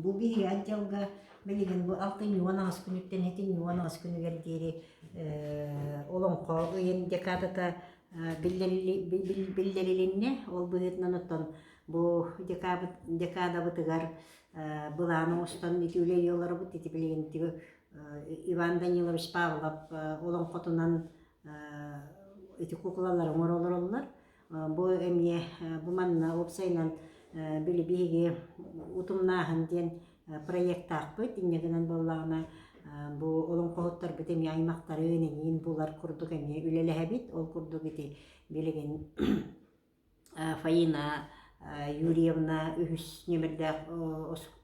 Бу биһиги отделга билигин бу алтынньы 18 күнүттэн сэтинньи 18 күнүгэр диэри олоҥхо ыйын декадата биллэрилиннэ. Ол быһыытынан оттон бу декадабытыгар былаан оҥостон ити үлэлии олоробут. Ити билигин Иван Данилович Павлов олоҥхотунан ити куукулалары оҥоро олороллор. Бу эмиэ бу манна уопсайынан били биһиги утумнааһын диэн проектаахпыт. Инньэ гынан буоллаҕына бу олоҥхоһуттарбыт эмиэ аймахтарын эҥин булар курдук эмиэ үлэлэһэбит. Ол курдук ити билигин Фаина Юрьевна үһүс нүөмэрдээх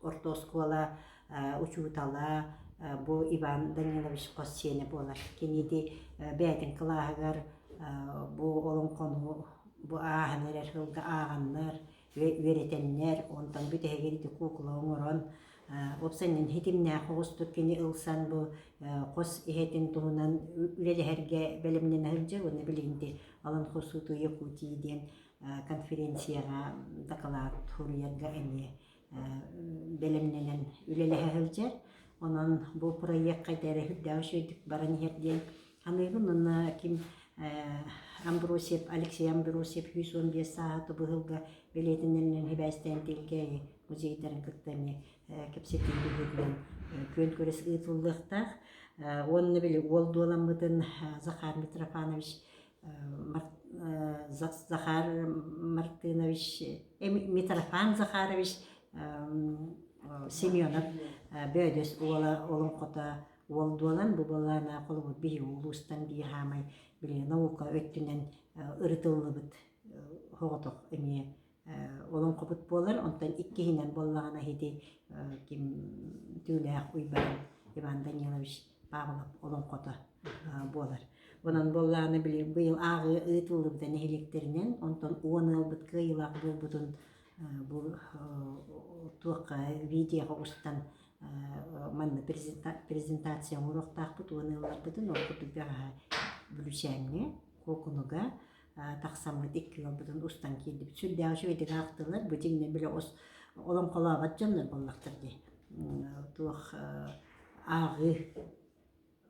орто оскуола учуутала бу Иван Данилович хос сиэнэ буолар. Кини ити бэйэтин кылааһыгар бу олоҥхону бу ааһан эрэр сылга ааҕаннар, үөрэтэннэр, онтон бүтэһигэр ити куукула оҥорон, уопсайынан ситимнээх оҕустук кини ылсан бу хос иһэтин туһунан үлэлэһэргэ бэлэмнэнэ сылдьар уонна билигин ити Олоҥхосуту Якутии диэн конференцияҕа дакылаат суруйарга эмиэ бэлэмнэнэн үлэлэһэ сылдьар. Онон бу проект хайда эрэ сүрдээх үчүгэйдик баран иһэр диэн саныыбын. Уонна ким Амбросьев, Алексей Амбросьев 115 сааһа тубуһулга бэлиэтинэринэн сибээстээн Тилгээйи музейдарын кытта эмиэ кэпсэтии быһыытынан күөн күрэс ыытыллыахтаах. Уонна били уол дуоламмытын Захар Митрофанович Захар Мартынович, Митрофан Захарович Семенов Бөөдөс уола олоҥхото уол дуолан бу буоллаана холобур биһиги улуустан биир хаамай били наука өттүнэн ырытыллыбыт соҕотох эмиэ олоҥхобут буолар. Онтон иккиһинэн буоллаҕына ити ким Түүлээх Уйбаан Иван Данилович Павлов олоҥхото буолар. Онон буоллаҕына били быйыл ааҕыы ыытыллыбыта нэһилиэктэринэн, онтон 10 ыалбыт кыайыылаах буолбутун бу туохха видеоҕа устан манна презентация оҥоруохтаахпыт 10 ыалларбытын ол курдук бэҕэһээ Бүлүүчээҥҥэ, Куокунуга тахсаммыт икки ыалбытын устан киирдибит. Сүрдээх үчүгэйдик аахтылар. Бу дьиҥнэ били олоҥхолообот дьоннор буоллахтар дии. Туох ааҕыы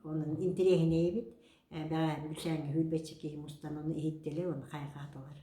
онон интэриэһинэй эбит. Бэҕэһээ Бүлүүчээҥҥэ сүүрбэччэ киһи мустан ону иһиттилэр уонна хайҕаатылар.